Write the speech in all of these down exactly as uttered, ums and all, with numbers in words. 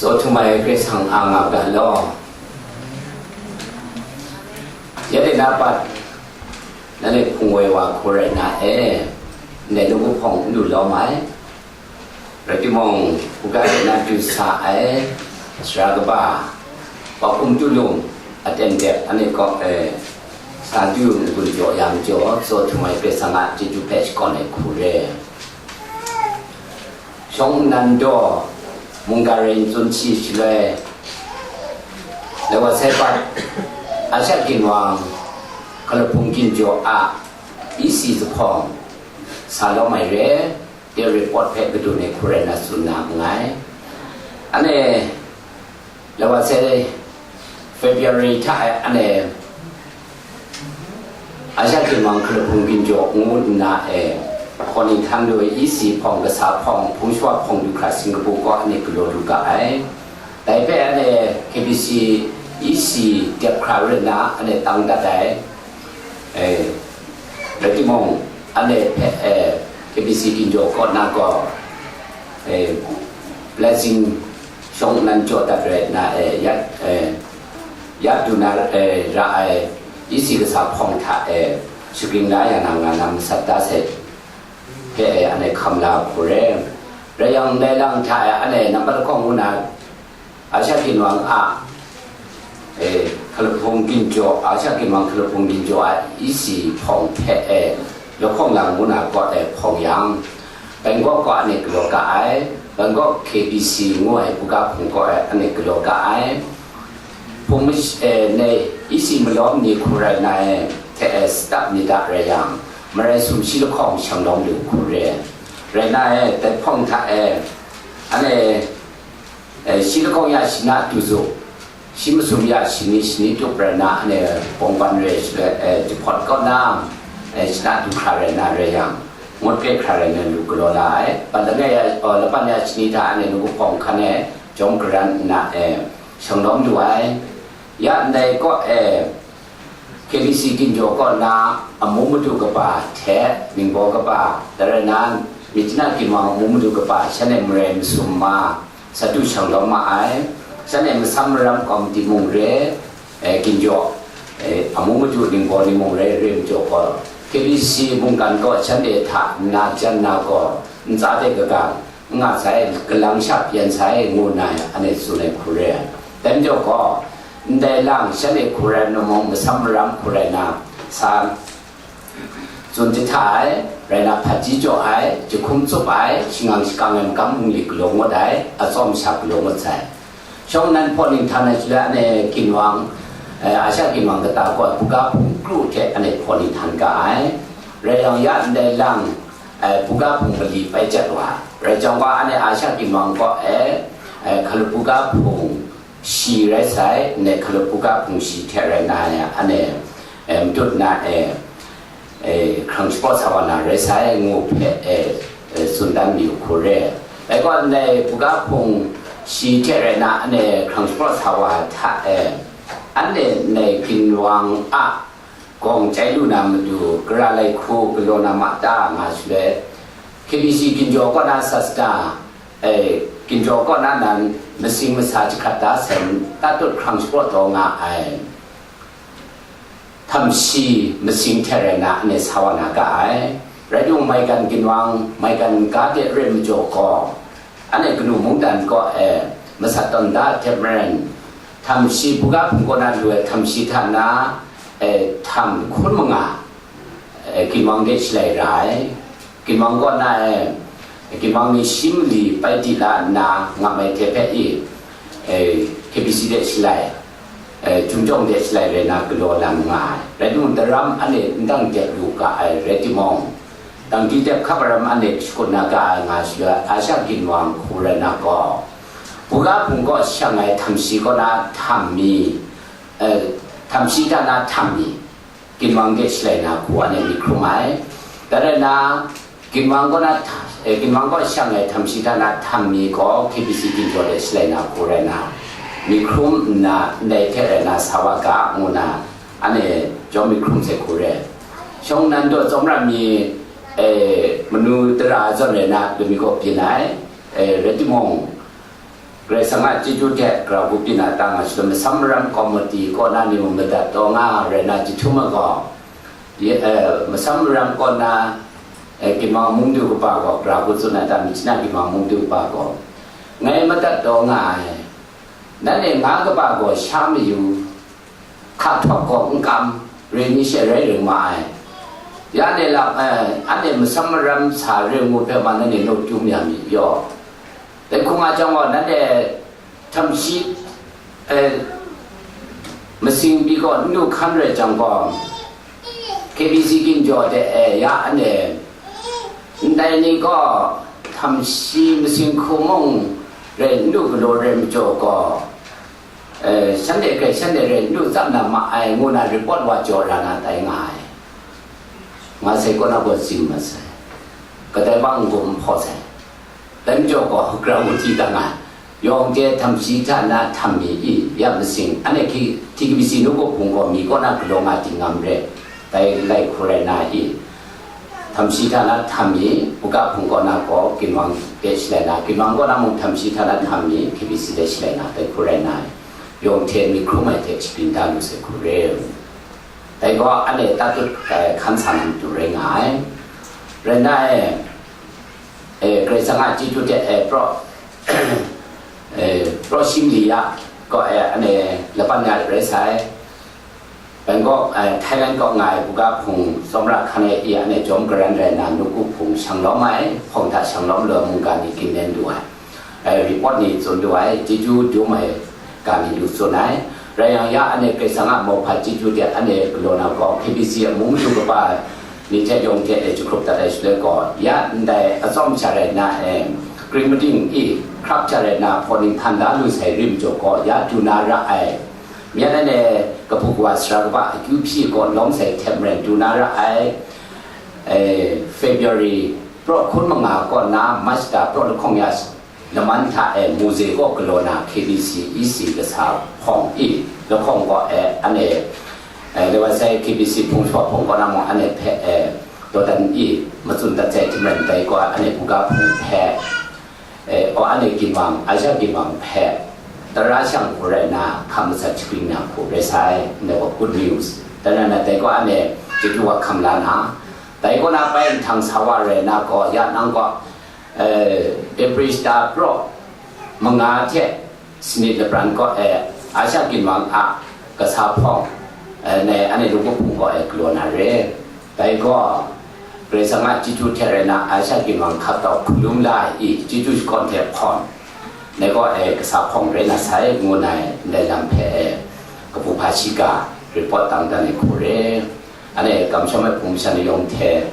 Tsaw htum ai Karai Kasang a nga ga law. Ya de na pat, na le hpung woi wa hku rai na e, ndai nu hpawng n lu lawm ai. Rai timung, hkungga de na du sa ai, sara kaba, wa hkum tu lung, aten dep, ane kaw, e, sa du n-gun jaw ya majaw, tsaw htum ai Karai Kasang a chyeju hpe shakawn ai hku re. Shawng nnan daw, mungga rai n tsun shi shaloi, lai wa sai pat, Asha Ginwang Hkalahpung Ginjaw a E C zuphpawng sa lawm ai re, de report hpe kadun ai hku rai na tsun na nngai. Ane, lawa se February hta e ane Asha Ginwang Hkalahpung Ginjaw ngu nna e, hkaw ni htan lu E C hpawng, kasa hpawng, hpung shawa hpawng du hkra Singapore kaw ane galaw lu ga ai. Dai hpe ane K B C E C dep hkra rai nna ane tang dat ai. E, rai timung, ane hpe, e, K B C Ginjaw kaw na gaw, e, blessing shawng nnan jaw dat rai nna, e, ya, e, ya du na, e, ra ai E C kasa hpawng hta, e, shagring la ya na nga na masat da sai hpe, e, ane hkam la hku re. Rai yang, ndai lang hta, e, ane nambat lahkawng ngu na Asha Ginwang a, e, Hkalahpung Ginjaw, Asha Ginwang Hkalahpung Ginjaw a E C hpawng hpe, e, lahkawng lang ngu na kaw, e, hpawng yang, Bangkok kaw ane galaw ga ai, Bangkok K B C ngu ai buga hpung kaw, e, ane galaw ga ai. Hpung mash-, e, ne, E C malawm ni hku rai na e, hte, e, stap ni da rai yang, marai sumshi lahkawng shang lawm lu hku re. Rai na e, dai hpawng hta e, ane, e, shi lahkawng ya shi na du zu, shi masum ya shi ni shi ni tup rai na, ane, bawng ban re shi, e, jahpawt kaw na, e, shi na du hkra rai na rai yang, ngut kre hkra rai na lu galaw la ai. Ban langai ya, o, laban ya shi ni hta ane, lu kahpawng hkan e, jawm garan nna, e, shang lawm lu ai. Ya ndai kaw e, K B C Ginjaw kaw na amu madu kaba hte ningbaw kaba, dai rai na, Myitkyina Ginwang amu madu kaba, shanhte marai masum ma, sa du shang lawm ma ai, shanhte masam maram kawmti mung re, e, Ginjaw, e, amu madu ningbaw ni mung re, re majaw gaw, K B C mungkan kaw shanhte hta nna jan na gaw, ntsa de kagang, n nga sai, galang shap yan sai, ngu nna ane tsun ai hku re ai. Dai majaw gaw, ndai lang shanhte hku rai na mung, masam maram hku rai na, sa tsun jahta ai, rai na, hpaji jaw ai, jahkum tsup ai, shangang shakang ai, makam bungli galaw ngut ai, atsawm sha galaw ngut sai. Shawng nnan hpaw ni htan ai shaloi, ane Ginwang, e, Asha Ginwang kata gaw buga hpung kru hte ane hpaw ni htan ga ai. Rai yang ya ndai lang, e, buga hpung mali pai jat wa ai. Rai jang gaw, ane Asha Ginwang kaw e, e, hkalup buga hpung shi rai sai, ne hkalup buga hpung shi hte rai na, ane, e, matut na, e, e, hkrang shapraw sa wa na rai sai, ngu hpe, e, e, tsun dan mi u hku re. Dai gaw, ndai buga hpung shi hte rai na, ane hkrang shapraw sa wa hta e, ane ndai Ginwang a gawng chyai lu na matu, gara lai hku galaw na ma ta nga shaloi, K B C Ginjaw kaw na sasta, e, Ginjaw kaw na nan masing masa jahkrat da sai, tatut hkrang shapraw taw nga ai. Htam shi masing hte rai na, ane sa wa na ga ai. Rai timung, maigan Ginwang, maigan ga de re majaw gaw, ane kanu mungdan kaw e masat tawn da hte maren, htam shi buga hpung kaw na lu ai htam shi hta na, e, htam hkun manga, e, Ginwang de shalai ra ai. Ginwang kaw na e, Ginwang ni shi mali pai di la nna ngam ai hte hpe i, e, K B C de shalai, e, Chungchawng de shalai rai na galaw lang nga ai. Rai timung, daram ane n dang dep lu ga ai rai timung, dang di dep hkap ai ram ane shakut na ga ai nga shaloi, Asha Ginwang hku rai na gaw, buga hpung kaw shang ai htam shi kaw na htam mi, e, htam shi hta na htam mi, Ginwang de shalai na hku ane myit hkrum ai. Dai rai na, Ginwang kaw na hta-, e, Ginwang kaw shang ai htam shi hta na htam mi gaw K B C Ginjaw de shalai na hku rai na, myit hkrum nna, ndai hte rai na sa wa ga, ngu na, ane jawm myit hkrum sai hku re. Shawng nnan daw tsawmra mi, e, manu tara zawn rai na, lami kaw byin ai, e, rai timung, Karai Kasang a chyeju hte gara hku byin na ta nga shaloi, masam maram komiti kaw na ni mung madat taw nga rai na jahtum ai gaw, ye, e, masam maram kaw na, e, Ginwang Mungdu kaba gaw, gara hku tsun na ta, Myitkyina Ginwang Mungdu kaba gaw, ngai madat taw nga ai. Nanhte nga kaba gaw sha mayu, hka htawk gaw n kam, re ni she rai ring ma ai. Ya ne lap, eh, anhte masam maram sa re ngu hpe ma nanhte naw chyum ya mi yaw. Dai hku nga jang gaw, nanhte htam shi, eh, Masing pyi kaw n du hkan rai jang gaw, K B C ginjaw de e ya ane, ndai ni gaw htam shi masing hku mung rai n du galaw rai majaw gaw, eh, shanhte hkrai shanhte rai n du tsap na ma ai ngu na report wa jaw ra na tai nga ai. Nga sai kaw na gaw tsim mat sai. Kadai bang n-gun n hpaw sai. Dai majaw gaw, gravity dang ai. Yawng hte htam shi hta na htam mi i, ya masing, anhte T K B C nu gaw hpung gaw mi kaw na galaw nga ting ngam re, dai lai hku rai na i, htam shi hta na htam mi, buga hpung kaw na gaw, ginwang de shalai na, ginwang kaw na mung htam shi hta na htam mi, K B C de shalai na, dai hku rai na i, yawng hte mi hkrum ai hte shapring da lu sai hku re. Dai gaw, anhte tatut ai hkan sa na matu rai nga ai. Rai nna e, e, Karai Kasang a chyeju hte, e, pra, e, pra shim li ya gaw, e, anhte lapan nga rai sai. Bangkok, e, Thailand kaw nga ai buga hpung tsawmra hkan e i anhte jawm garan rai nna, nawku hpung shang lawm ai, hpawng hta shang lawm lawm mungga ni ginlen du ai. Ai report ni tsun du ai, chyeju dum ai ga ni lu tsun ai. Rai yang, ya anhte Karai Kasang a mauhpa chyeju de anhte galaw na gaw, K B C a mung matu kaba ni hte yawng hte e jahkrup dat ai shaloi gaw, ya ndai atsawm sha rai na, e, kring mading i hkrap sha rai na, hpaw ning htan da lu sai rim jaw gaw, ya du na ra ai. Myen anhte kabu kawa sara kaba akyu hpyi gaw lawm sai hte maren du na ra ai. E, February praw hkun manga kaw na March da praw lahkawng ya laman hta e, Muze kaw galaw na K B C E C kasa hpawng i lahkawng kaw e, anhte, e, Lewa sai K B C hpung shawa hpawng kaw na mung anhte hpe, e, dawdan i matsun dat sai hte maren dai gaw anhte buga hpung hpe, e, o, anhte ginwang, Asia ginwang hpe tara shang hku rai nna, hkam masat shapring na hku rai sai, anhte gaw good news. Dan rai nna, dai gaw anhte chyeju wa hkam la na, dai kaw na bai nhtang sa wa rai na gaw, ya nang gaw, e, April shata praw manga hte sanit lapran kaw e, Asia ginwang a kasa hpawng, e, ne, anhte lungkup hpung kaw e galaw na re. Dai gaw, Karai Kasang a chyeju hte rai na, Asia ginwang hkap tau hkalum la ai i, chyeju shakawn hte hpawn, ne gaw e kasa hpawng rai na sai, ngu na ai, ndai lam hpe e, kabu hpa shiga report tang dan ai hku re. Anhte kamsham ai hpung masha ni yawng hte,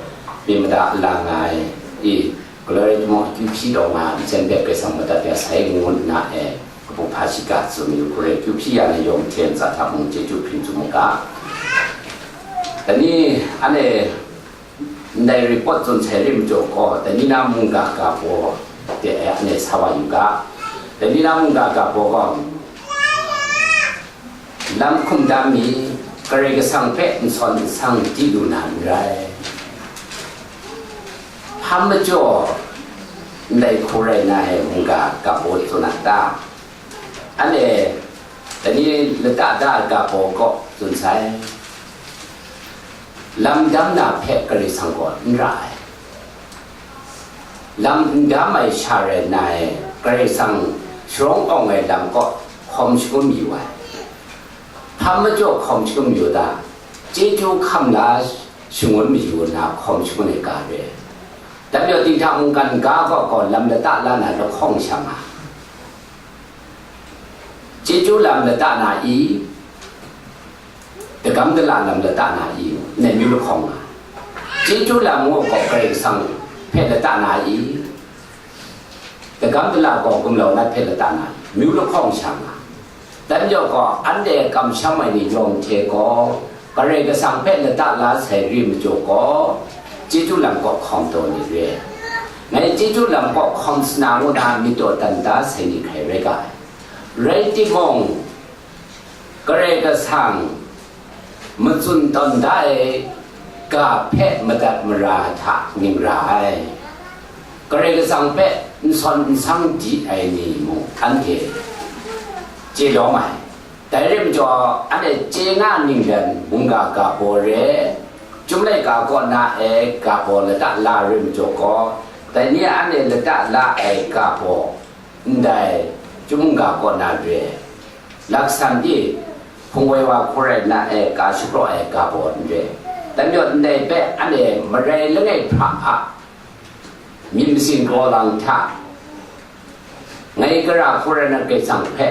myit mada a la nga ai i, Glory to Him, akyu hpyi taw nga ai, nsen hpe Karai Kasang madat ya sai, ngu nna e, kabu hpa shiga tsun yu hku re, akyu hpyi ya na yawng hte ntsa hta mung chyeju hpring tsun mu ga. Dai ni, anhte ndai report tsun sai rim jaw gaw, dai ni na mungga ga baw de e, anhte sa wa yu ga. Dai ni na mungga ga baw gaw, lam hkum da mi, Karai Kasang hpe n sawn n sang di lu na n rai. Hpam majaw ndai hku rai na ai mungga ga baw tsun a ta? Anhte dai ni lata da ai ga baw kaw tsun sai. Lam dam na hpe Karai Kasang gaw n ra ai. Lam n dam ai sha rai nna e, Karai Kasang sharawng awng ai lam kaw hkawm shangun mayu ai. Hpam majaw hkawm shangun mayu ta? Chyeju hkam la shangun mayu nna hkawm shangun ai ga re. Dai majaw, dinghta mungkan ga kaw gaw lam lata la na lahkawng sha nga. Chyeju lam lata na i, dagam dala lam lata na i, nai myu lahkawng nga. Chyeju lam ngu gaw Karai Kasang hpe lata na i, dagam dala gaw gumlau nat hpe lata na i, myu lahkawng sha nga. Dai majaw gaw, anhte kamsham ai ni yawng hte gaw, Karai Kasang hpe lata la sai rim majaw gaw, chyeju lam kaw hkawm taw ni re. Ngai chyeju lam kaw hkawm sana ngu na myit taw dan da sai ni hkrai rai ga ai. Rai timung, Karai Kasang matsun tawn da ai ga hpe madat mara hta ning ra ai. Karai Kasang hpe n sawn n sang di ai ni mung anhte chye lawm ai. Dai rai majaw, anhte chye nga ninglen mungga ga baw re, Chyum laika kaw na e ga baw lata la rai majaw gaw, dai ni a anhte lata la ai ga baw ndai Chyum mungga kaw na re, laksan di hpung woi wa hku rai na e ga shapraw ai ga baw n re. Dai majaw, ndai hpe anhte marai langai hpra a myit masin kraw lang hta, ngai gara hku rai na Karai Kasang hpe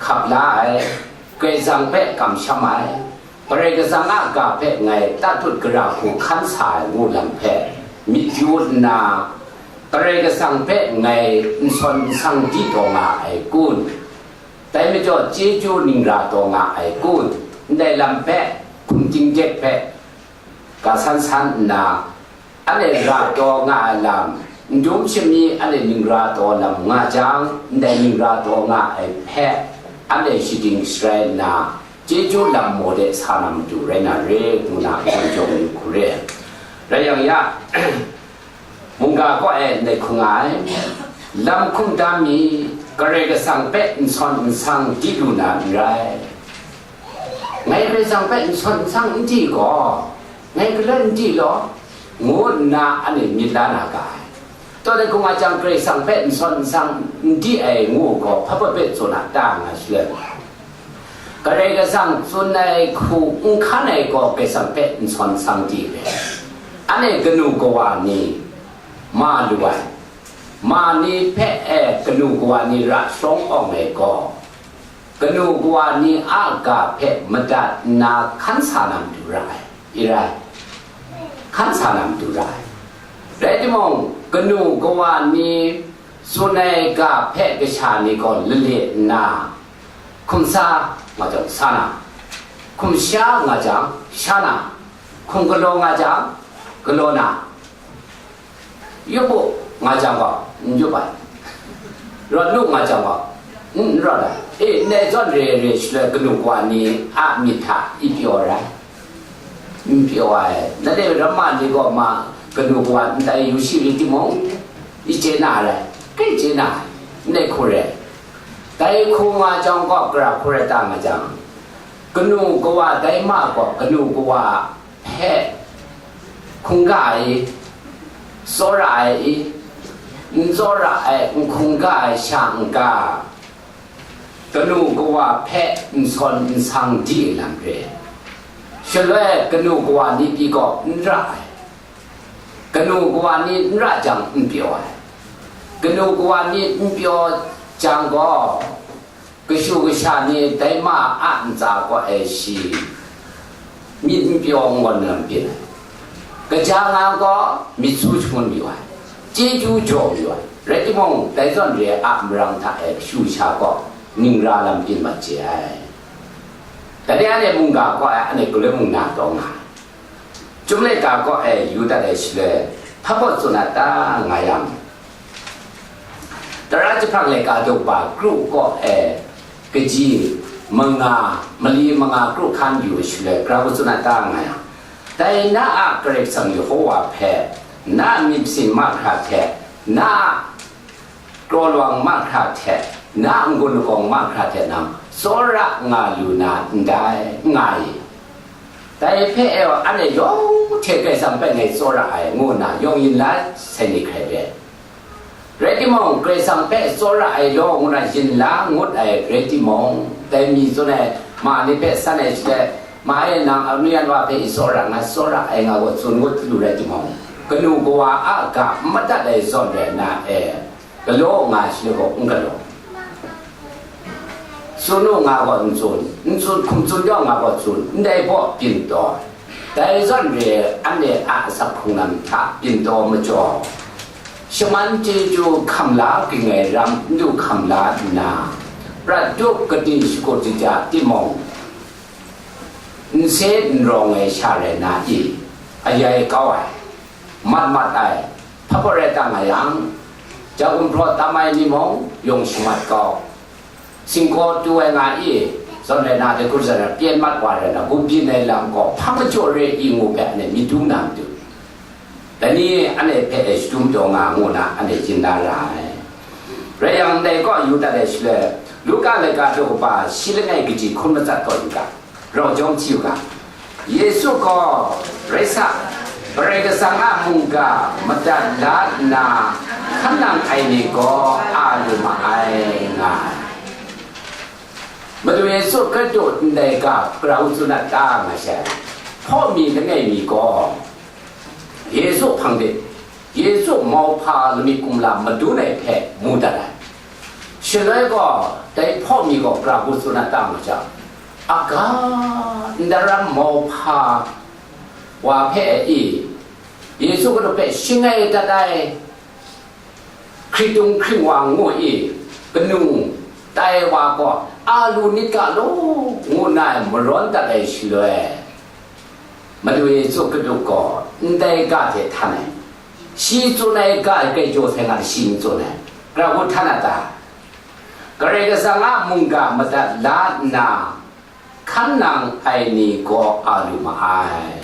hkap la ai, Karai Kasang hpe kamsham ai, Karai Kasang a ga hpe ngai tatut gara hku hkan sa ai ngu lam hpe myit yu nna, Karai Kasang hpe ngai nsawn nsang di taw nga ai kun? Dai majaw chyeju ningra taw nga ai kun? Ndai lam hpe hkum ting dek hpe ga san san nna, anhte ra taw nga ai lam, ndum shami anhte ningra taw lam nga jang, ndai ningra taw nga ai hpe anhte shading sharai nna, chyeju lam maw de sa na matu rai na re, ngu na gaw jawng yu hku re. Rai yang ya, mungga kaw e ndai hku nga ai, lam hkum da mi, Karai Kasang hpe nsawn nsang di lu na n rai. Ngai Karai Kasang hpe nsawn nsang n di gaw, ngai galoi n di law, ngu nna anhte myit la na ga ai. Tawt ai hku nga jang, Karai Kasang hpe nsawn nsang n di ai ngu gaw, hpa hpa hpe tsun a ta nga shaloi, Karai Kasang tsun ai hku n hkan ai gaw, Karai Kasang hpe nsawn nsang di re. Anhte kanu kawa ni ma lu ai, ma ni hpe e kanu kawa ni ra shawng awng ai gaw, kanu kawa ni a ga hpe madat nna hkan sa na matu ra ai, i rai, hkan sa na matu ra ai. Rai timung, kanu kawa ni tsun ai ga hpe kasha ni gaw lale nna, hkum sa nga jang, sa na, hkum sha nga jang, sha na, hkum galaw nga jang, galaw na, yup u nga jang gaw, n yup ai, rawt lu nga jang gaw, n rawt ai. E, ndai zawn re ai re shaloi, kanu kawa ni a myit hta i pyaw ai rai? N pyaw ai. Nanhte ramma ni gaw ma, kanu kawa ndai yu shi rai timung, i chye na rai? Kai chye na ai, ndai hku re. Dai hku nga jang gaw, gara hku rai ta nga jang, kanu kawa dai ma gaw, kanu kawa hpe hkungga ai, tsawra ai i, n tsawra ai, n hkungga ai sha n ga, kanu kawa hpe nsawn nsang di ai lam re. Shaloi kanu kawa ni pyi gaw n ra ai, kanu kawa ni n ra jang n pyaw ai, kanu kawa ni n pyaw jang gaw, kashu kasha ni dai ma a ntsa kaw e shi myit n pyaw n gawn lam byin ai. Kaja nga gaw myit su shangun yu ai, chyeju jaw yu ai. Rai timung, dai zawn re a marang hta e kashu kasha gaw ningra lam byin mat chye ai. Dai ni anhte mungga kaw e anhte galoi mung na taw nga ai. Chyum laika kaw e yu dat ai shaloi, hpa baw tsun a ta nga yang, Tara jahprang laika daw ba kru kaw e kaji manga, mali manga kru hkan yu ai shaloi, grau tsun a ta nga yang, dai na a Karai Kasang Yehowa hpe, na a myit masin mahkra hte, na a kraw lawang mahkra hte, na a n-gun lagawng mahkra hte nang tsawra nga lu na ndai, n nga i? Dai hpe e, anhte yawng hte Karai Kasang hpe ngai tsawra ai, ngu nna yawng yin la sai ni hkrai re. Rai timung, Karai Kasang hpe tsawra ai law, ngu na yin la ngut ai rai timung, dai mi tsun ai ma ni hpe san ai shaloi, ma e, nang anu yan wa hpe i tsawra, ngai tsawra ai, nga gaw tsun ngut lu rai timung, kanu kawa a ga n madat ai zawn rai na e, galaw nga shaloi gaw n galaw. Tsun u nga gaw n tsun, n tsun, hkum tsun yawng nga gaw tsun, ndai baw byin taw. Dai zawn re, anhte a asak hkrung lam hta byin taw majaw, shaman chyeju hkam la ging ai ram n du hkam la nna, prat tup kaning shakut jaja timung, n se n rawng ai sha rai na i? Ayai kau ai, mat mat ai, hpa hpa rai ta nga yang, ja gumhpraw tam ai ni mung yawng shamat kau, singkaw tu ai nga i, zawn rai na, dai hku zawn rai, pyen mat wa rai na, gup byin ai lam gaw hpa majaw re i ngu hpe anhte myit dum na matu, dai ni anhte hpe e shadum taw nga ngu na anhte yin na ra ai. Rai yang, ndai kaw yu dat ai shaloi, Luka laika daw kaba shi langai kaji hkun matsat kaw yu ga, rau jawm hti u ga, Yesu gaw, rai sa, Karai Kasang a mungga madat la nna hkan nang ai ni gaw a lu ma ai, nga ai. Madu Yesu Hkristu ndai ga grau tsun a ta nga sai, hpaw mi langai mi gaw, Yesu hpang de, Yesu mauhpa lamik kumla madun ai hpe mu dat ai. Shaloi gaw, dai hpaw mi gaw gara hku tsun a ta nga jang, Aga ndaram mauhpa wa hpe i, Yesu Hkristu hpe shangai dat ai hkritung hkringwang ngu i, kanu tai wa gaw a lu nit ga law ngu nna marawn dat ai shaloi, Madu Yesu Hkristu gaw ndai ga hte htan ai, shi tsun ai ga grai jaw sai nga shi n tsun ai, gara hku htan a ta? Karai Kasang a mungga madat la nna, hkan nang ai ni gaw a lu ma ai.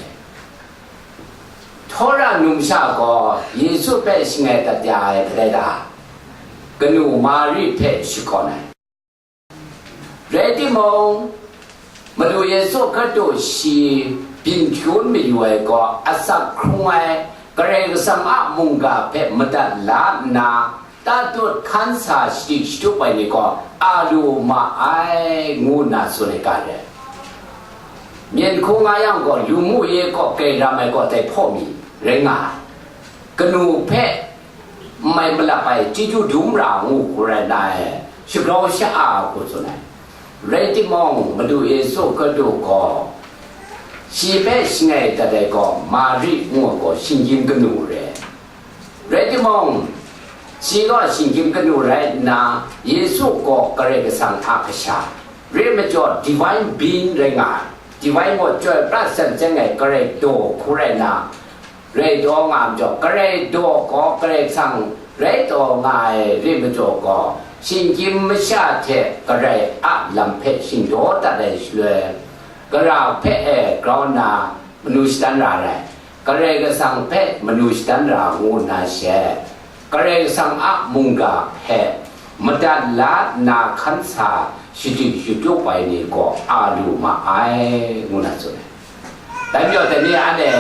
Htawra numsha gaw Yesu hpe shangai dat ya ai kadai da? Kanu Mari hpe shakawn ai. Rai timung, Madu Yesu Hkristu shi byin hkyun mayu ai gaw asak hkrung ai Karai Kasang a mungga hpe madat la nna, tatut hkan sa shadik shatup ai ni gaw a lu ma ai, ngu nna tsun ai ga re. Myen hku nga yang gaw, lu mu ye kaw grai ram ai gaw dai hpaw mi rai nga ai. Kanu hpe n mai malap ai chyeju dum ra ngu hku rai nna e, shagrau sha-a hku tsun ai. Rai timung, Madu Yesu Hkristu gaw shi hpe shangai dat ai gaw Mari ngu ai gaw shinggyim kanu re. Rai timung, shi gaw shinggyim kanu rai nna, Yesu gaw Karai Kasang a Kasha, re majaw divine being rai nga ai. Divine gaw chyoi pra seng seng ai Karai daw hku rai nna, rai taw nga ai majaw, Karai daw gaw Karai Kasang rai taw nga ai re majaw gaw, shinggyim masha hte Karai a lam hpe shingdaw dat ai shaloi, gara hpe e grau nna manu shadan ra ai. Karai Kasang hpe manu shadan ra ngu nna she, Karai Kasang a mungga hpe madat la nna hkan sa shadik shatup ai ni gaw a lu ma ai, ngu na tsun ai. Dai majaw, dai ni anhte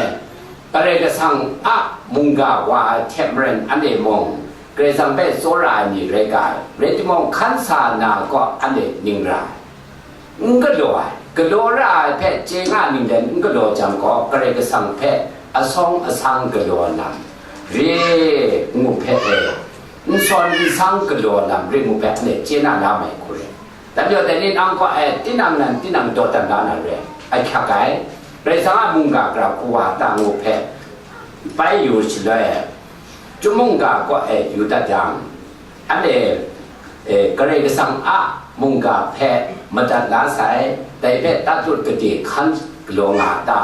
Karai Kasang a mungga wa ai hte maren, anhte mung Karai Kasang hpe tsawra ai ni rai ga ai, rai timung, hkan sa na gaw anhte ning ra ai. N galaw ai, galaw ra ai hpe chye nga ninglen n galaw jang gaw, Karai Kasang hpe asawng asang galaw lam re ngu hpe e, n sawn n sang galaw lam re ngu hpe anhte chye na la mai hku re. Dai majaw, dai ni nang gaw e, tinang nan tinang dawdan la na re, ahkyak ai, Karai Kasang a mungga gara hku wa ta ngu hpe bai yu shaloi, Chyum mungga kaw e yu dat yang, anhte, e, Karai Kasang a mungga hpe madat la sai, dai hpe tatut gade hkan galaw nga a ta?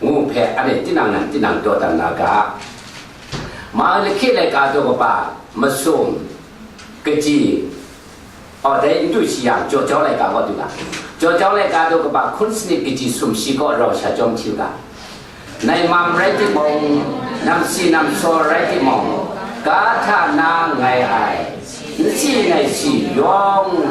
Ngu hpe anhte tinang nan tinang dawdan na ga. Malahki laika daw kaba masum, kaji, aw, dai n du shi yang, Jaw Jau laika kaw du ga. Jaw Jau laika daw kaba hkun sanit kaji sum shi kaw rau sha chyawm hti u ga. Nai mam rai timung, namsi namsaw rai timung, ga hta na ngai ai, nsi naisi yawng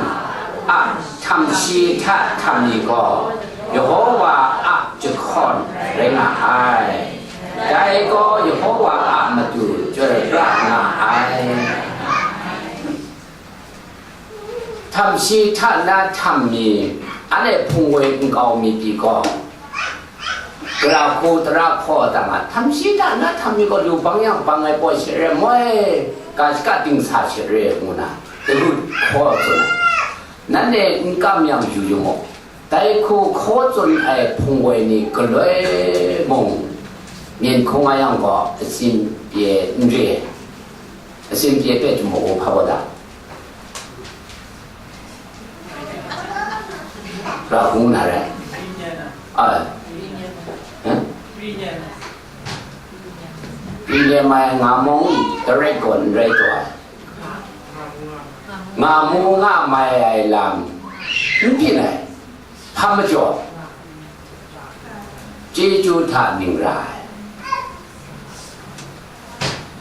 a htam shi hta htam ni gaw, Yehova a jahkawn rai nga ai. Dai gaw Yehova a matu chyoi pra nga ai. Htam shi hta na htam mi, anhte hpung woi nkau mi pyi gaw, gara hku tara hkaw da nga, htam shi hta na htam mi gaw lu bang yang bang ai poi she re moi, ga shaka dingsa she re ngu na, daru hkaw tsun ai. Nanhte n kam yang yu yu mu. Dai hku hkaw tsun ai hpung woi ni galoi mung, myen hkung a yang gaw, asin pye n re, asin pye pet maw hpa wa da? Ra hkung na rai. Ai. Hah? Ri le mai nga mung, darai gaw n rai taw ai. Nga mu nga mai ai lam n byin ai. Hpa majaw, chyeju hta ning ra ai.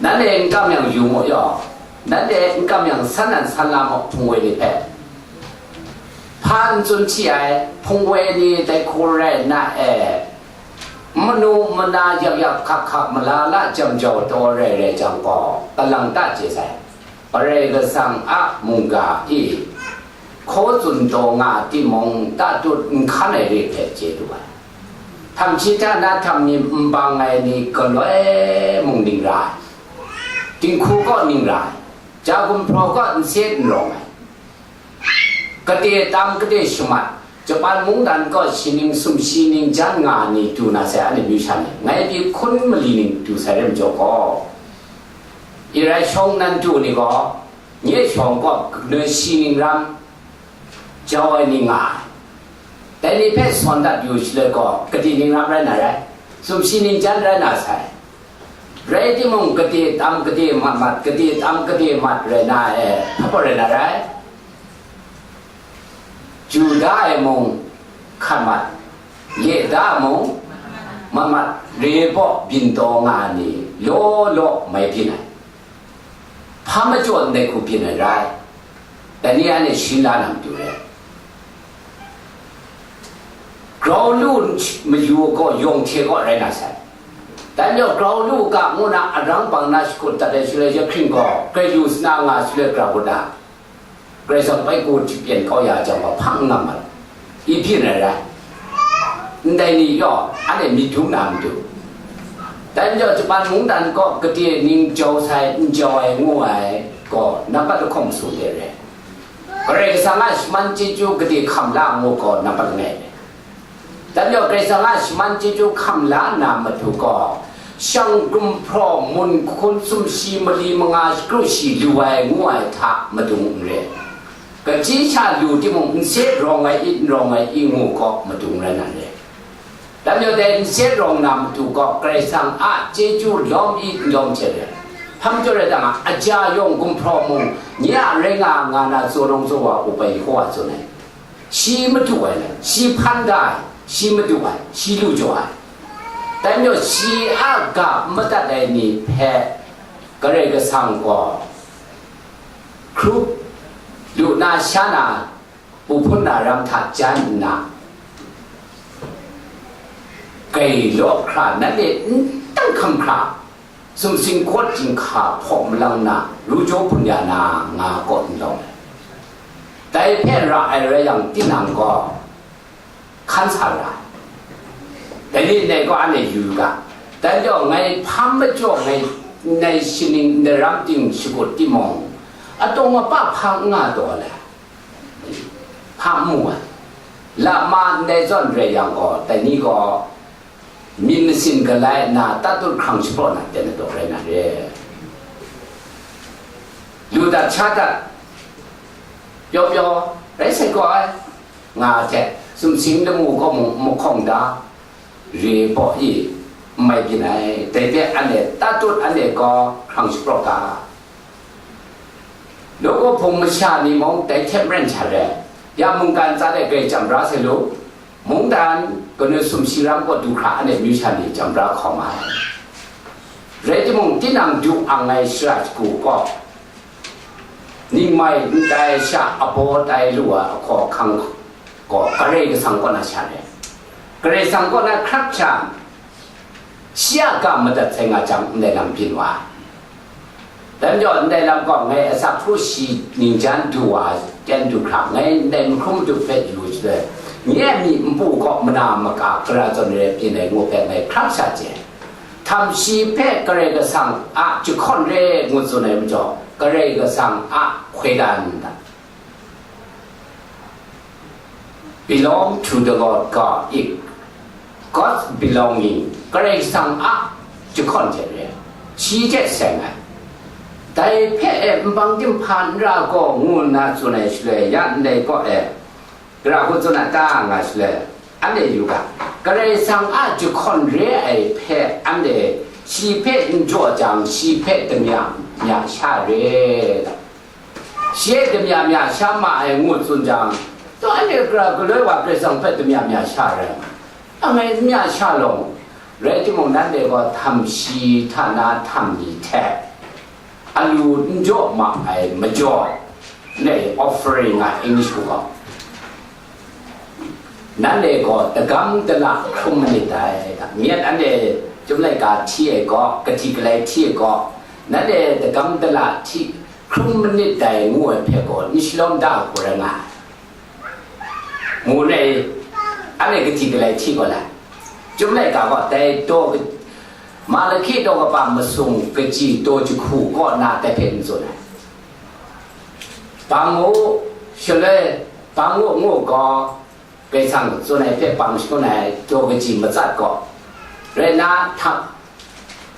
Nanhte n kam yang yu mu yaw, nanhte n kam yang san nan san la mu hpung woi ni hpe. Hpa n tsun hti ai hpung woi ni dai hku rai nna e, manu mana yak yak hkak hkak, mala la jam jau taw rai rai jang gaw, kalang ta chye sai. Karai Kasang a mungga i hkaw tsun taw nga timung, tatut n hkan ai re hpe chye lu ai. Htam shi hta na htam mi n bang ai ni galoi mung ning ra ai, dinghku kaw ning ra ai, ja gumhpraw kaw n se n rawng ai, gade tam gade shamat, Japan mungdan kaw shi ning sumshi ning jan nga ai ni du na sai, anhte amyu sha ni, ngai pyi hkun mali ning du sai re majaw gaw, Irai shawng nan du ni gaw, nye shawng kaw kanu shi ning ram jau ai ni nga ai. Dai ni hpe sawn dat yu shaloi gaw, gade ning ram rai na rai, sumshi ning jan rai na sai. Rai timung, gade tam gade mat mat, gade tam gade mat rai na e, hpa rai na rai? Ju da ai mung hkat mat, le da ai mung mat mat, re baw byin taw nga ai ni law law mai byin ai. Hpa majaw ndai hku byin ai rai. Dai ni anhte shin la na matu re. Grau lu mayu gaw yawng hte gaw rai na sai. Dan yawng grau lu ga ngu na arang bang na shakut dat ai shaloi, ya hkring gaw grai lu sna nga shaloi, grau gut na Karai Kasang bai ku hpyen kau ya jang gaw, hpang n nga mat, i byin ai rai. Ndai ni yawng, anhte myit dum na matu. Dan jau Japan mungdan kaw gade ning jau sai, n jau ai ngu ai gaw, nampat lahkawng masum de re. Karai Kasang a shaman chyeju gade hkam la ngu gaw, nampat langai re. Dan yawng Karai Kasang a shaman chyeju hkam la na matu gaw, shang gumhpraw mun hkun sumshi mali manga shakru shi lu ai ngu ai hta madung n re. Kaji sha lu timung, n se rawng ai i, n rawng ai i ngu gaw madung rai na re. Dan yawng dai n se rawng na matu gaw, Karai Kasang a chyeju lawm i, n lawm hte re. Hpa majaw rai ta nga, aja yawng gumhpraw mung, nye a rai nga nga na tsaw rawng tsaw wa, Upa Yehowa tsun ai. Shi madu ai le, shi hpan da ai, shi madu ai, shi lu jaw ai. Dai majaw shi a ga madat ai ni hpe Karai Kasang gaw hkrup lu na sha na, pu hpun na ram hta jan nna, grai law hkra, nanhte n tang hkam hkra, sumsing kawt chyinghka hpaw malang na, ru jaw bun ya na, nga kaw n lawng ai. Dai hpe ra ai rai yang, tinang gaw hkan sa ra ai. Dai ni ndai gaw anhte yu ga, dai jaw ngai hpa majaw ngai, ngai shaning ndaram ting shakut timung, atawng apa hpa n nga taw le, hpa n mu ai. Lama ndai zawn rai yang gaw, dai ni gaw myit masin galai nna, tatut hkrang shapraw na ten na daw rai na re. Lu dat, sha dat, pyaw pyaw, rai sai gaw ai, nga hte, sumsing lamu gaw mung mahkawng da, re baw i, n mai byin ai, dai hte anhte tatut anhte gaw hkrang shapraw ga. Nawku hpung masha ni mung dai hte maren sha re, ya mungkan tsa de grai jam bra sai lu, mungdan kanu sumshi ram kaw du hkra anhte amyu sha ni jam bra hkawm ai. Rai timung, tinang du ang ai shara shagu gaw, ningmai n tai sha abaw tai lu ai ahkaw ahkang gaw Karai Kasang kaw na sha re. Karai Kasang kaw na hkrap sha, shi a ga madat sai nga jang, ndai lam byin wa ai. Dai majaw, ndai lam gaw ngai asak hkru shi ningjan du wa ai, ten du hkra, ngai ndai mahkrum madu hpe yu shaloi, nye a myi npu gaw mana maka gara zawn re byin ai ngu hpe ngai hkrap sha chye ai. Htam shi hpe Karai Kasang a jahkawn re ngu tsun ai majaw, Karai Kasang a hkoi dan da. Belong to the Lord God, if God's belonging, Karai Kasang a jahkawn hte re, shi hte seng ai. Dai hpe e nbang ginhpa n ra gaw ngu nna tsun ai shaloi, ya ndai kaw e, gara hku tsun a ta nga shaloi, anhte yu ga, Karai Kasang a jahkawn re ai hpe anhte shi hpe n jaw jang, shi hpe damya mya sha re. Shi e damya mya sha ma ai ngu tsun jang, taw anhte gara galoi wa Karai Kasang hpe damya mya sha rai nga, anhte n mya sha law, rai timung, nanhte gaw htam shi hta na htam ni hte alu n jaw ma ai majaw, ne offering a English hku gaw, nanhte gaw dagam dala hkrum manit dai. Myit anhte chyum laika hti ai gaw, kahti galai hti ai gaw, nanhte dagam dala hti, hkrum manit dai ngu ai hpe gaw, n shalawm da ai hku rai nga ai. Mu nai, anhte kahti galai hti gaw lai. Chyum laika gaw dai daw ka-, Malahki daw kaba masum kaji daw jahku kaw na dai hpe n tsun ai. Bang u, shaloi, bang u ngu gaw, Karai Kasang tsun ai hpe bang shangun ai daw kaji matsat gaw, rai nna, hta,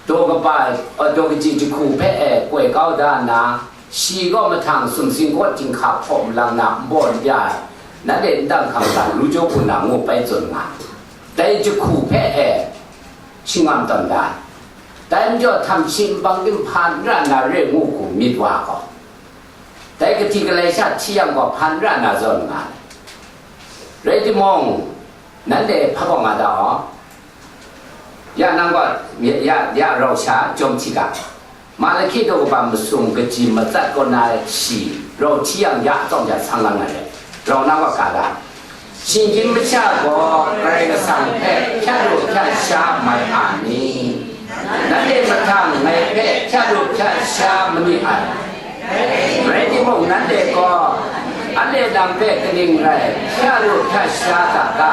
daw kaba, daw kaji jahku hpe e koi kau da nna, shi gaw mahtang sumsing kawt jinghka hpaw malang na nbaw n-ya ai, nanhte ndang hkam hta ru jaw hpun na ngu bai tsun nga ai. Dai jahku hpe e shingwam tawn da ai. Dai majaw, htam shi nbang tim hpa n ra na re ngu hku myit wa gaw, dai kahti kalai sha hti yang gaw hpa n ra na zawn nga ai. Rai timung, nanhte hpa bawng nga da aw. Ya nang gaw, ya, ya, ya rau sha jawm hti ga. Malaki daw kaba masum kaji matsat kaw na shi, rau hti yang ya atsawm ja sang lang na re. Rau na gaw ga da. Shinggyim masha gaw Karai Kasang hpe hpya lu hpya sha mai a ni? Nanhte mahtang ngai hpe hpya lu hpya sha ma ni ai. Rai timung, nanhte gaw, "Anhte nang hpe kaning rai hpya lu hpya sha ta ga?"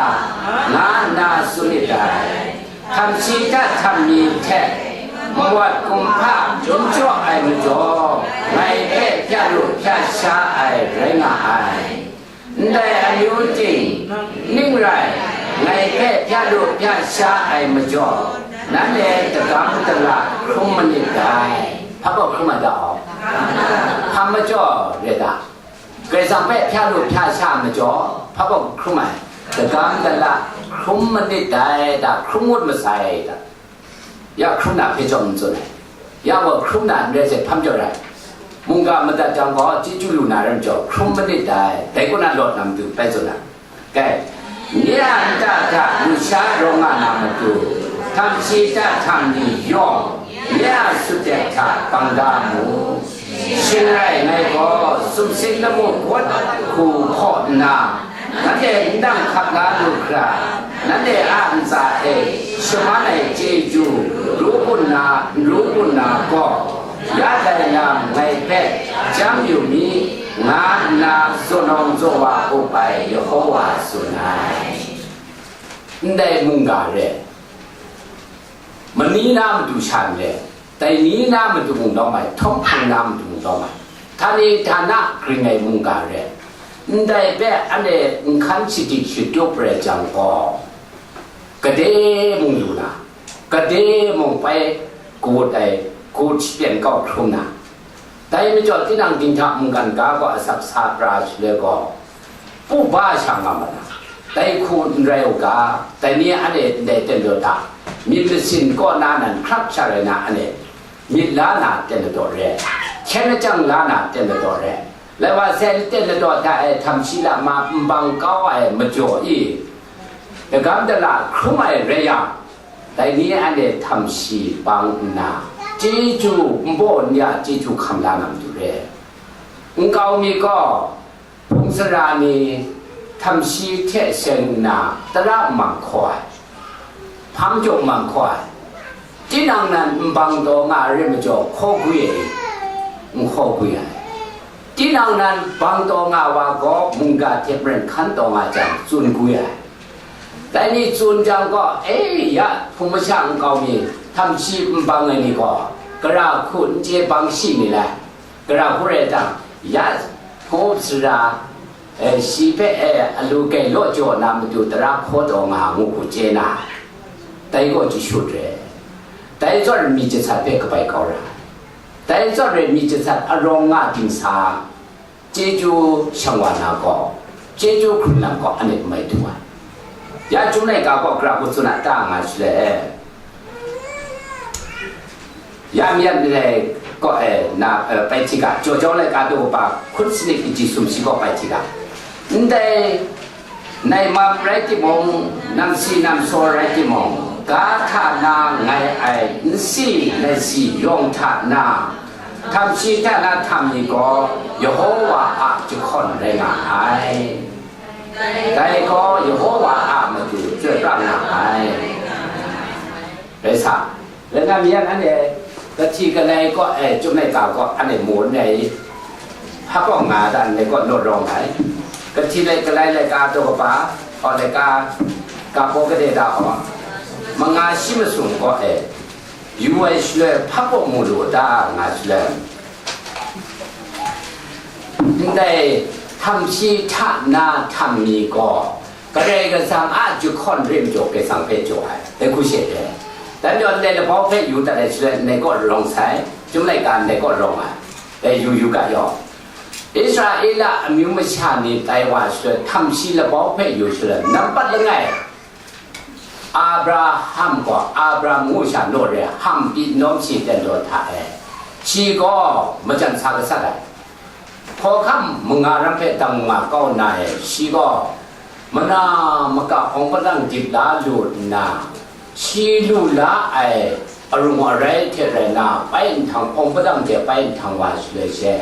nga nna tsun myit dai. Htam shi hta htam mi hte mawat kumhpa chyum jaw ai majaw, ngai hpe hpya lu hpya sha ai rai nga ai. Ndai amyu ting, ning rai, ngai hpe hpya lu hpya sha ai majaw, nanhte dagam dala hkrum manit dai. Hpa bawng hkrum ai da aw. Hpa majaw re da. Karai Kasang hpe hpya lu hpya sha ai majaw, hpa bawng hkrum ai, dagam dala hkrum manit dai da, hkrum ngut masai da. Ya hkrum na hpe chyawm n tsun ai. Ya gaw hkrum na n rai sai hpa majaw rai. Mungga madat jang gaw chyeju lu na rai majaw, hkrum manit dai, dai kaw na lawt na matu bai tsun ai. Kai, nye a nta hta lusha rawng nga na matu, htam shi hta htam ni yawng, nye a sut de hta bang da mu. Shing rai, ngai gaw sumsing lamu kawt hku hkaw nna, nanhte n dang hkap la lu hkra, nanhte a ntsa e shaman ai chyeju ru gun na, n ru gun na gaw, ya dai lam ngai hpe chyam yu mi, nga nna zawn nawng zawn wa up ai Yehova tsun ai. Ndai mungga re, mani na matu sha n re, dai ni na matu mung lawm ai, htawng hpung na matu mung lawm ai, htani htana gring ai mungga re, ndai hpe anhte nhkan shadik shatup rai jang gaw, gade mung lu na, gade mung bai kawut ai, kawut shapyen kau hkrum na, dai majaw tinang dinghta mungkan ga gaw asak sa pra shaloi gaw, pu ba sha nga ma na, dai hku n rai u ga, dai ni anhte ndai ten daw da, myit masin kaw na nan hkrap sha rai na anhte, myit la na ten ladaw re, hkyen lajang la na ten ladaw re, lai wa sai ten ladaw hta e htam shi lama n bang kau ai majaw i, dagam dala hkrum ai rai yang, dai ni anhte htam shi bang nna, chyeju n baw n ya chyeju hkam la na matu re. Nkau mi gaw, hpung sara ni htam shi hte seng nna tara n mang hkaw ai, hpang jaw n mang hkaw ai, tinang nan n bang taw nga ai rai majaw, hkaw gwi ai, n hkaw gwi ai. Tinang nan bang taw nga wa gaw, mungga hte maren hkan taw nga jang, tsun gwi ai. Dai ni tsun jang gaw, e, ya, hpung masha nkau mi, htam shi n bang ai ni gaw, gara hku n chye bang shi ni lai? Gara hku rai jang, ya, hpung sara, e, shi hpe, e, alu gai law jaw na matu tara hkaw taw nga ngu hku chye na, dai gaw jashut re. Dai zawn mi jasat hpe kabai kau ra ai. Dai zawn re mi jasat arawng nga dingsa, chyeju shang wa na gaw, chyeju hkrun lam gaw anhte mai htu ai. Ya Chyum laika gaw gara hku tsun a ta nga shaloi, ya Myen laika gaw, e, na, e, bai hti ga, Jaw jau laika daw kaba hkun sanit kaji sumshi gaw bai hti ga. Ndai nai map rai timung, namsi namsaw rai timung, ga hta na ngai ai nsi naisi yawng hta na, htam shi hta na htam ni gaw Yehova a jahkawn rai nga ai. Dai gaw Yehova a matu chyoi pra nga ai. Rai sa, langai mi yan anhte, kahti kalai kaw, e, Chyum laika kaw, anhte mu n rai, hpa kaw nga dan, anhte kaw naw rawng ai. Kahti lai kalai laika daw kaba, aw laika, ga baw gade da aw, manga shi masum kaw, e, yu ai shaloi hpa kaw mu lu da nga shaloi, ndai htam shi hta na htam ni gaw, Karai Kasang a jahkawn re majaw Karai Kasang hpe jaw ai, dai hku she re. Dan jaw ndai labau hpe yu dat ai shaloi, ndai kaw rawng sai, chyum laika ndai kaw rawng ai, dai yu yu ga yaw. Israela amyu masha ni tai wa shaloi, htam shi labau hpe yu shaloi, nampat langai, Abraham gaw, Abraham ngu sha naw re, ham pyi nawm shi ten daw hta e, shi gaw majan sa gasat ai. Hkawhkam manga ram hpe dang nga kau nna e, shi gaw mana maka awng padang dip la lu nna, shi lu la ai arung arai hte rai nna, pai nhtang, awng padang de pai nhtang wa shaloi she,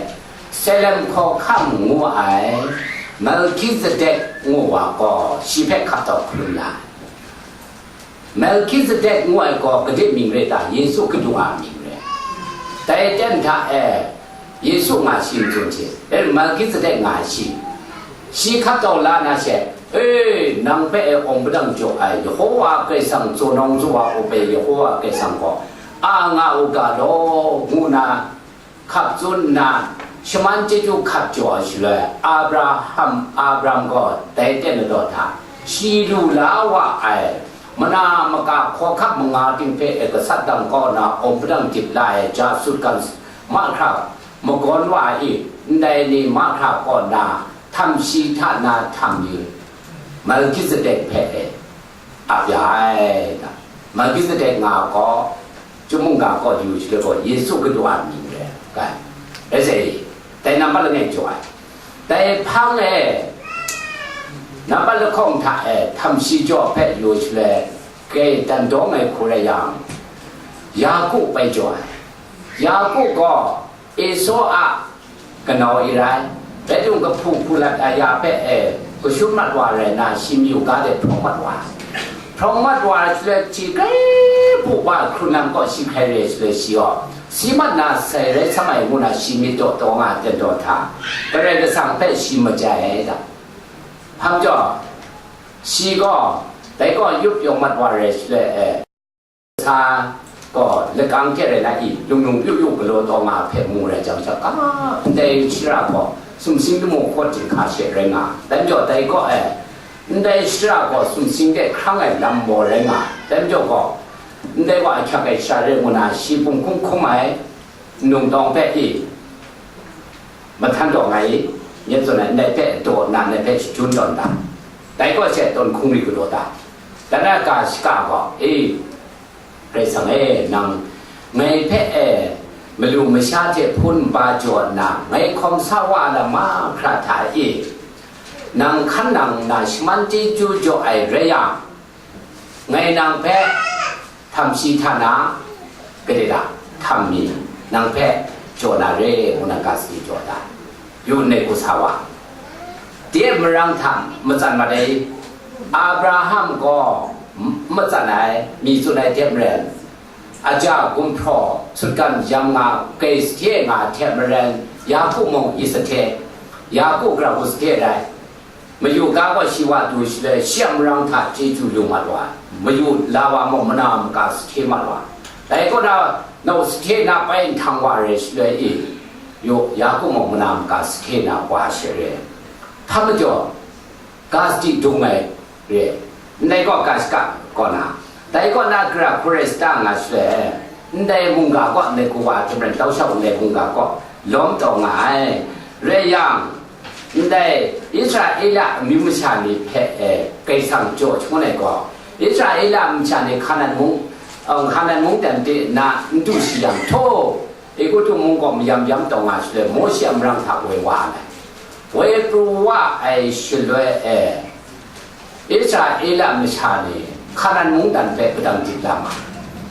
Salem hkawhkam ngu ai Melhkizedek ngu wa gaw shi hpe hkap tau hkrum na ai. Melhkizedek ngu ai gaw gade mying re ta? Yesu Kadu a mying re. Dai ten hta e, Yesu nga shi n tsun hte, e, Melhkizedek nga shi. Shi hkap tau la na she, e, nang hpe e awng padang jaw ai Yehowa Karai Kasang, tsaw nawng tsaw wa up ai Yehowa Karai Kasang gaw, a nga u ga law, ngu na, hkap tsun nna, shaman chyeju hkap jaw ai shaloi, Abraham, Abraham gaw dai ten na daw hta, shi lu la wa ai mana maka hkawhkam manga ting hpe e gasat dang kau na awng padang dip la ai ja sutgan mahkra magawn wa i, ndai ni mahkra kaw na htam shi hta na htam mi, Melhkizedek hpe e ap ya ai ta? Melhkizedek nga gaw, chyum mungga kaw yu shaloi gaw, Yesu Kadu a mying re ai. Rai sai, dai nampat langai jaw ai. Dai hpang e, nampat lahkawng hta e, htam shi jaw hpe yu shaloi, grai dan dawng ai hku rai yang, Yaku bai jaw ai. Yaku gaw Esau a kanau i rai, bai lung kahpu hku lat ai ya hpe e, kashun mat wa rai nna, shi myu ga de hprawng mat wa ai. Hprawng mat wa ai shaloi, hti grai bu wa hkrun lam kaw shi hkrai re ai shaloi, shi gaw si mat na sai rai sa mai ngu na, shi myit daw taw nga ai ten daw hta, Karai Kasang hpe shi majai ai ta? Hpa majaw, shi gaw dai kaw yup yawng mat wa rai shaloi e, sa gaw lakang hte rai na i, lung lung yu yu galaw taw nga hpe mu rai jang sha, ka ndai shara gaw sumsing lamu hkawt hte hka she rai nga, dan jaw dai kaw e, ndai shara gaw sumsing de hkrang ai lam maw rai nga, dan jaw gaw, ndai wa ahkyak ai shara rai ngu na, shi punghkung hkum ai, nlung tawng hpe i, mahtan taw nga i, myit tsun ai, ndai hpe daw nna, ndai hpe shadun tawn da, dai kaw she tawn hkungri galaw da, dan ai ga shaka gaw, e, Karai Kasang e, nang ngai hpe e, malu masha hte hpun nba jaw nna, ngai hkawm sa wa ai lam mahkra hta e, nang hkan nang nna shaman chyeju jaw ai rai yang, ngai nang hpe htam shi hta na, gade da, htam mi, nang hpe jaw na re, ngu na ga sadi jaw da. Yu ndai hku sa wa, dep marang hta matsan mat ai, Abraham gaw m-, matsan ai, mi tsun ai dep maren, aja gumhpraw, sutgan yam nga, grai sahte nga ai hte maren, Yaku mung i sahte, Yaku gara hku sahte rai. Mayu ga gaw shi wa du shaloi, shi a marang hta chyeju lu mat wa ai, mayu la wa mung mana maka sahte mat wa ai. Dai kaw na, nau sahte na pai nhtang wa re shaloi e, yu, Yaku mung mana maka sahte na wa she re. Hpa majaw, ga sadi dung ai re, ndai kaw ga shaka kaw na, dai kaw na gara hku rai sata nga shaloi, ndai mungga kaw, ndai kawa hte maren tau shau ndai mungga kaw lawm taw nga ai. Rai yang, ndai Israela amyu masha ni hpe, e, Karai Kasang jaw shangun ai gaw, Israela masha ni Hkanan mung, e, Hkanan mungdan de nna n du shi yang htaw, Egutu mung kaw mayam yam taw nga shaloi, Mawshe a marang hta woi wa ai. Woi pru wa ai shaloi e, Israela masha ni Hkanan mungdan hpe padang dip la ma ai.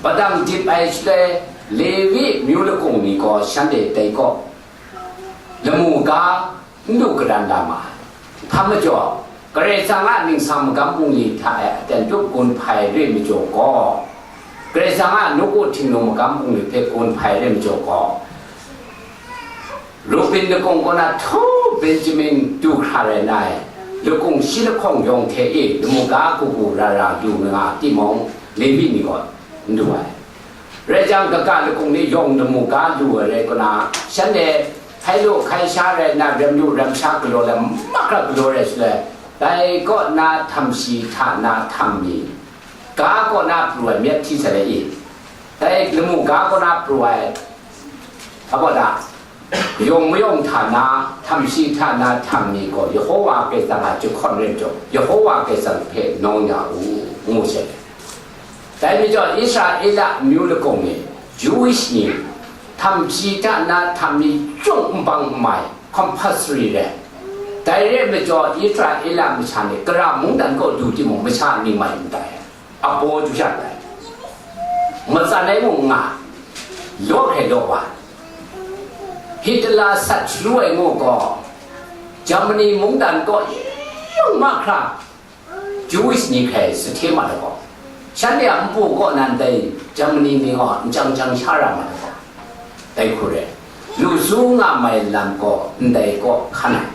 Padang dip ai shaloi, Levi myu lakung ni gaw shanhte dai kaw lamu ga n du garan la ma ai. Hpa majaw, Karai Kasang a ningsang magam bungli hta e aten tup gun hpai re majaw gaw, Karai Kasang a nawku htingnu magam bungli hpe gun hpai re majaw gaw, Rubin lakung kaw na htaw Benjamin du hkra rai nna, lakung shi lahkawng yawng hte e lamu ga kagu ra ra du nga timung, Levi ni gaw n du ai. Rai jang, kaga lakung ni yawng lamu ga lu ai rai kaw na, shanhte hkai lu hkai sha rai nna, rem lu rem sha galaw lam mahkra galaw rai shaloi, Dai kaw na htam shi hta na htam mi, ga kaw na pru ai myit hti sai le i? Dai lamu ga kaw na pru ai, a gaw da, yawng mayawng hta na, htam shi hta na htam mi gaw Yehova Karai Kasang a jahkawn rai majaw, Yehova Karai Kasang hpe nawng ya u, ngu sai. Dai majaw Israela amyu lagaw ni, Jewish ni, htam shi hta na htam mi chyawm n bang n mai, compulsory rai. Dai rai majaw Israela masha ni Kara mungdan kaw du timung, masha ning mai n tai, abaw du sha tai. Matsan ai mung nga, law hkrai law wa. Hitler sat sharu ai ngu gaw, Germany mungdan kaw yawng mahkra Jewish ni hkrai sahte ma ai gaw, shanhte a npu kaw nan dai Germany ni gaw nchyang chyang sha ra ma ai gaw, dai hku rai, lu su nga mai lam gaw ndai kaw hkan ai.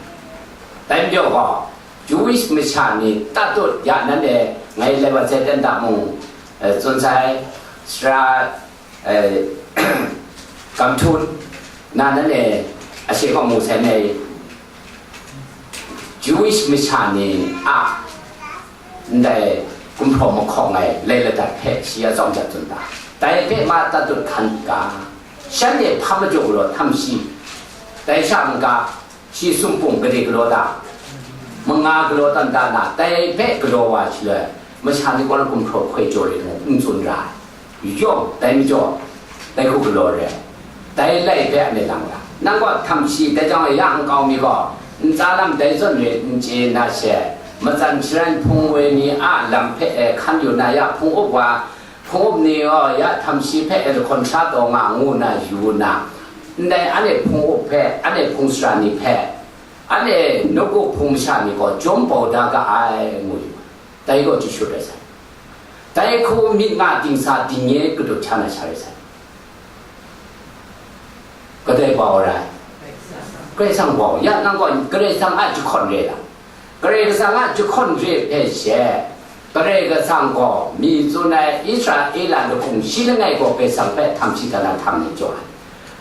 Dai majaw gaw, Jewish masha ni tatut ya nan e, ngai Laibachye dan da mung, eh, tsun sai, sara, eh, Gamhtun, na nan e, ashe kaw mu sai nai, Jewish masha ni a ndai gumhpraw mahkawng ai lai ladat hpe shi ya tsawm ja tsun ta, dai hpe ma tatut hkan ga, shanhte hpa majaw galaw htam shi, dai sha n-ga, shi sumpu gade galaw ta, manga galaw tam ta na, dai hpe galaw wa shaloi, masha ni kaw na gumhpraw hkoi jaw rit ngu n tsun ra ai. Yawng, dai majaw, dai hku galaw re ai. Dai lai hpe anhte lang ra. Nang gaw htam shi, dai jang e ya nkau mi gaw, ntsa lam dai zawn re n chye na she, matsan sharan hpung woi ni a lam hpe e hkan yu na ya, hpung up wa, hpung up ni gaw ya htam shi hpe e lahkawn sha taw nga ngu na yu na, ndai anhte hpung up hpe, anhte hpung sara ni hpe, anhte nawku hpung masha ni gaw jawm bau da ga ai, ngu yu. Dai gaw chyashut rai sai. Dai hku myit nga dingsa dingnye kadut hkya na sha rai sai. Kadai bau rai? Karai Kasang bau. Ya nang gaw Karai Kasang a jahkawn re la? Karai Kasang a jahkawn re hpe she, Karai Kasang gaw mi tsun ai Israela lakung shi langai gaw Karai Kasang hpe htam shi hta na htam ni jaw ai.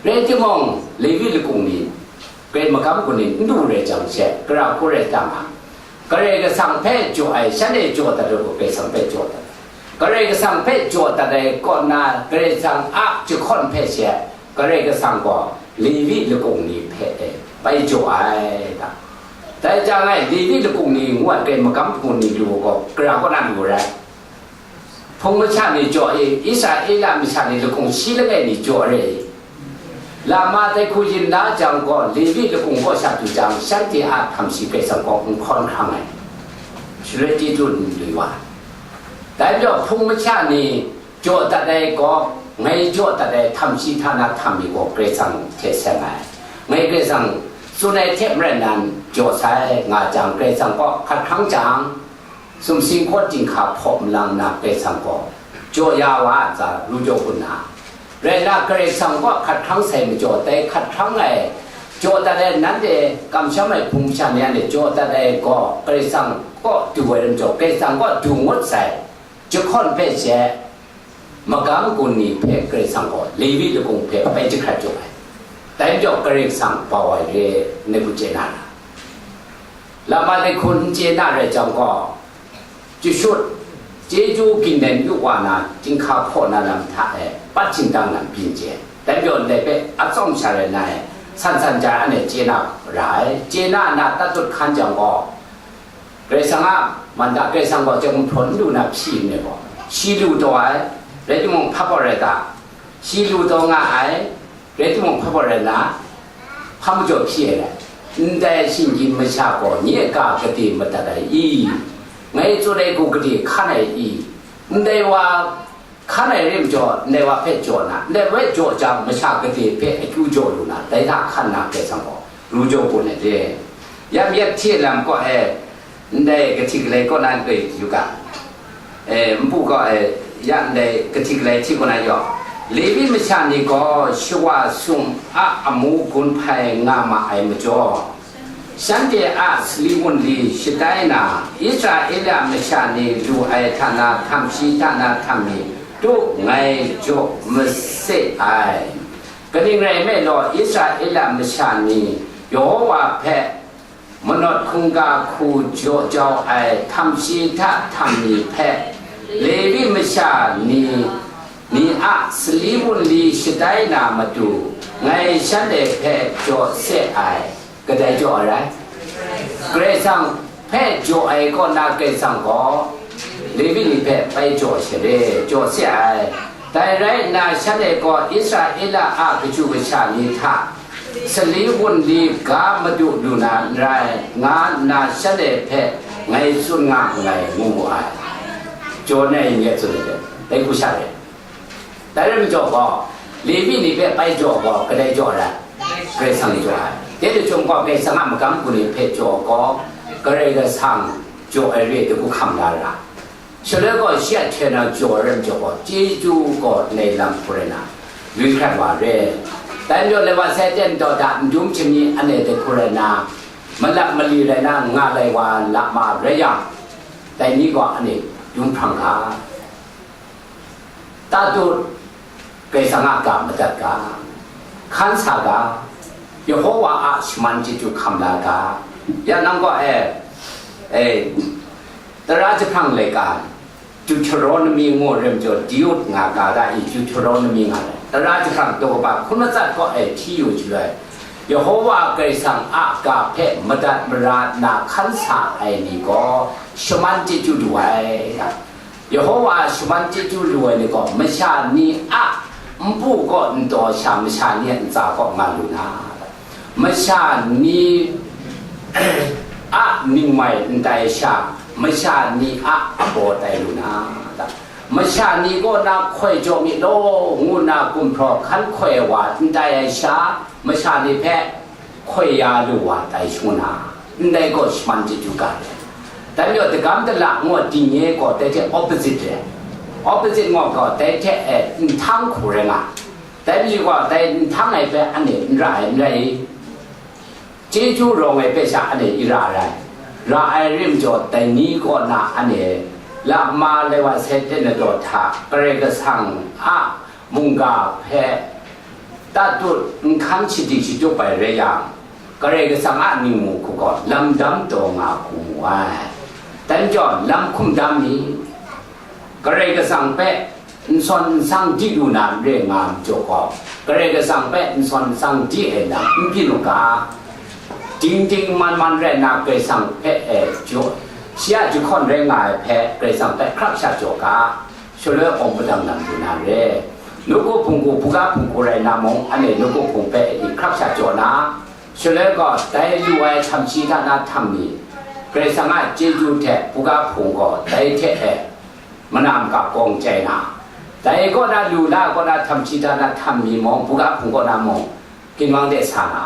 Rai timung, Levi lakung ni, Karai magam kaw ni n du rai jang she, kara hku rai tam ai. Karai Kasang hpe jaw ai, shanhte jaw dat ai gaw Karai Kasang hpe jaw dat ai. Karai Kasang hpe jaw dat ai kaw na, Karai Kasang a jahkawn hpe she, Karai Kasang gaw Levi lakung ni hpe e bai jaw ai ta. Dai jang e, Levi lakung ni ngu ai Karai magam kaw ni lu gaw, kara kaw na lu rai. Hpung masha ni jaw e, Israela masha ni lakung shi langai ni jaw re. Lama dai hku yin la jang gaw, Levi lakung kaw sha du jang, shanhte a htam shi Karai Kasang kaw n hkawn hkrang ai. Shaloi chyeju n dwi wa. Dai majaw hpung masha ni jaw dat ai gaw, ngai jaw dat ai htam shi hta na htam mi gaw Karai Kasang hte seng ai. Ngai Karai Kasang tsun ai hte maren nan jaw sai nga jang, Karai Kasang kaw hkat hkrang jang, sumsing hkaw dinghka hpaw malang na Karai Kasang gaw jaw ya wa a ntsa, ru jaw kun na. Rai nna, Karai Kasang kaw hkat hkrang sai majaw, dai hkat hkrang ai, jaw dat ai nanhte kamsham ai hpung masha ni anhte jaw dat ai gaw, Karai Kasang kaw du ai lam jaw, Karai Kasang kaw du ngut sai, jahkawn hpe she, magam kaw ni hpe Karai Kasang gaw Levi lakung hpe bai jahkrat jaw ai. Dai majaw Karai Kasang bau ai re, ngai hku chye na ra. Lama dai hku n chye na rai jang gaw, chyashut, chyeju ginlen yu wa na, chyinghka hpaw na lam hta e, pat htingdang lam byin chye. Dai majaw ndai hpe atsawm sha rai na e, san san jai anhte chye na ra ai. Chye na nna tatut hkan jang gaw, Karai Kasang a man da, Karai Kasang gaw chyawm hprawn n lu na hpyi n rai gaw, shi lu taw ai, rai timung, hpa gaw rai ta? Shi lu taw nga ai, rai timung, hpa gaw rai na? Hpa majaw hpyi ai rai? Ndai shinggyim masha gaw nye a ga gade madat ai i? Ngai tsun ai gaw gade hkan ai i? Ndai wa hkan ai rim jaw, ndai wa hpe jaw na, ndai wa hpe jaw jang, masha gade hpe akyu jaw lu na, dai hta hkan na Karai Kasang gaw ru jaw kun ai re. Yam yet hte lam kaw e, ndai kahti galai kaw na n yu ga, e, npu kaw e, ya ndai kahti galai hti kaw na yaw, Levi masha ni gaw shawa sum a amu gun hpai nga ma ai majaw, shanhte a sali wunli shatai na, Israela masha ni lu ai hta na htam shi hta na htam mi tu ngai jaw mase ai. Kaning rai nme law, Israela masha ni Yehova hpe manawt hkungga hku jaw jau ai htam shi hta htam ni hpe, Levi masha ni, ni a sali wunli shatai na matu, ngai shanhte hpe jaw se ai, kadai jaw ai rai? Karai Kasang hpe jaw ai kaw na, Karai Kasang gaw Levi ni hpe bai jaw sha re, jaw se ai. Dai rai nna, shanhte gaw Israela a kaju kasha ni hta sali wunli ga madu lu na n rai, nga nna shanhte hpe ngai tsun nga nngai, ngu mu ai. Jaw na yin ye tsun ai, dai hku sha re. Dai rai majaw gaw, Levi ni hpe bai jaw gaw, kadai jaw ai rai? Karai Kasang jaw ai. Dai chyawm gaw, Karai Kasang a magam hku ni hpe jaw gaw, Karai Kasang jaw ai re ai hku hkam la ra. Shaloi gaw, shi a hte na jaw ai rai majaw gaw, chyeju gaw ndai lam hku rai na, lui hkrat wa re. Dai majaw, loi wa sai ten daw hta n dum hkying mi anhte dai hku rai na, malap mali rai na nga lai wa la ma rai yang, dai ni gaw anhte dum hprang ga. Tatut, Karai Kasang a ga madat ga, hkan sa ga, Yehowa a shaman chyeju hkam la ga. Ya nang gaw, e, e, tara jahprang laika, Deuteronomy ngu rai majaw, Deut nga ga da i, Deuteronomy nga ai. Tara jahprang daw kaba hkun matsat kaw e hti yu shaloi, Yehowa Karai Kasang a ga hpe madat mara nna hkan sa ai ni gaw, shaman chyeju lu ai. Yehowa a shaman chyeju lu ai ni gaw, masha ni a npu kaw n taw sha, masha ni a ntsa kaw nga lu na, masha ni a ningmai n tai sha, masha ni a abaw tai lu na, masha ni kaw na hkoi jaw mi law, ngu nna gumhpraw hkan hkoi ai wa n tai ai sha, masha ni hpe hkoi ya lu wa tai shangun na, ndai gaw shaman chyeju ga re. Dai majaw, dagam dala ngu ai ding e gaw dai hte opposite re. Opposite ngu ai gaw dai hte, e, nhtang hku rai nga. Dai majaw gaw, dai nhtang ai hpe anhte n ra ai, n rai i? Chyeju rawng ai hpe sha anhte i ra ai rai. Ra ai rai majaw, dai ni kaw na anhte lama lai wa sai ten na daw hta Karai Kasang a mungga hpe tatut n hkan shadi shatup ai rai yang, Karai Kasang a ningmu hku gaw lam dam taw nga hku mu ai. Dai majaw, lam hkum dam mi, Karai Kasang hpe n sawn n sang di lu na n re nga majaw gaw, Karai Kasang hpe n sawn n sang di ai lam n byin u ga, dingding man man rai nna Karai Kasang hpe, e, jaw, shi a jahkawn rai nga ai hpe Karai Kasang hpe hkrap sha jaw ga, shaloi awng padang lam du na re. Nawku hpunggu, buga hpunggu rai na mung, anhte nawku hpung hpe i hkrap sha jaw na, shaloi gaw dai lu ai htam shi hta na htam ni, Karai Kasang a chyeju hte buga hpung gaw dai hte e mana makap kawng chyai na, dai kaw na lu la kaw na htam shi hta na htam ni mung, buga hpung kaw na mung, ginwang de sa na,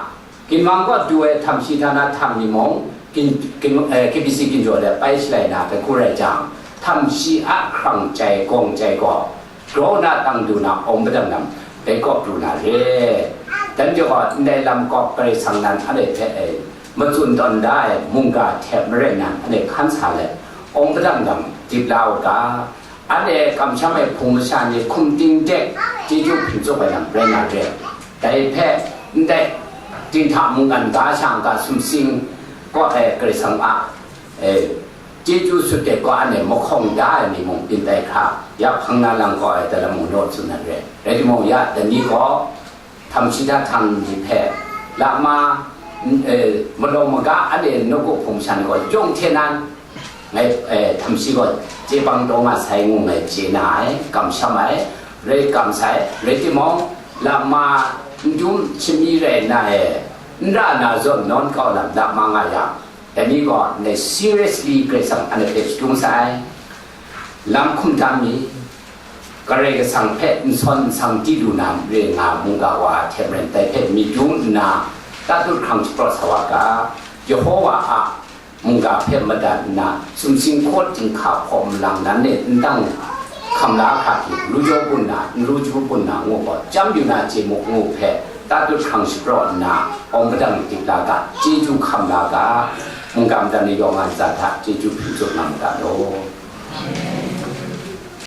ginwang kaw du ai htam shi hta na htam ni mung, gin, gin, eh, K B C ginjaw de pai shalai na, dai hku rai jang, htam shi a hkrang chyai kawng chyai gaw, grau na tang du na awng padang lam, dai kaw pru na re. Dan jaw gaw, ndai lam kaw Karai Kasang nan anhte hpe, eh, matsun tawn da ai mungga hte marai nan, anhte hkan sa let, awng padang lam dip la u ga, anhte kamsham ai hpung masha ni hkum ting dek chyeju hpyi tsup ai lam rai na re. Dai hpe, ndai, dinghta mungkan ga shang ga sumsing kaw ai Karai Kasang a, e, chyeju sut ai kaw anhte mahkawng da ai ni mung byin tai hkra, ya hpang na lang kaw ai, dai lam mung naw tsun na re. Rai timung, ya dai ni gaw, htam shi hta htam ni hpe, lama, n-, e, malawng maga anhte nawku hpung shan gaw, yawng hte nan, ngai, e, htam shi gaw chye bang taw nga sai ngu ngai chye na ai, kamsham ai, rai kam sai, rai timung, lama n dum shami rai nna e, n ra na zawn nawn kau lam lama nga yang, dai ni gaw ndai seriously Karai Kasang anhte hpe shadung sai, lam hkum tam mi, Karai Kasang hpe n sawn n sang di lu na n re nga mungga wa hte maren dai hpe myit dum nna, tatut hkrang shapraw sa wa ga, Yehowa a mungga hpe madat nna, sumsing hkaw dinghka hpaw malang nan e n dang hkam la hkra hte, ru jaw bun na, n ru jaw bun na ngu gaw, chyam yu na chye mu ngu hpe, tatut hkrang shapraw nna, awng padang dip la ga, chyeju hkam la ga, mungga madat ni yawng a ntsa hta chyeju hpyi tsup na maga law.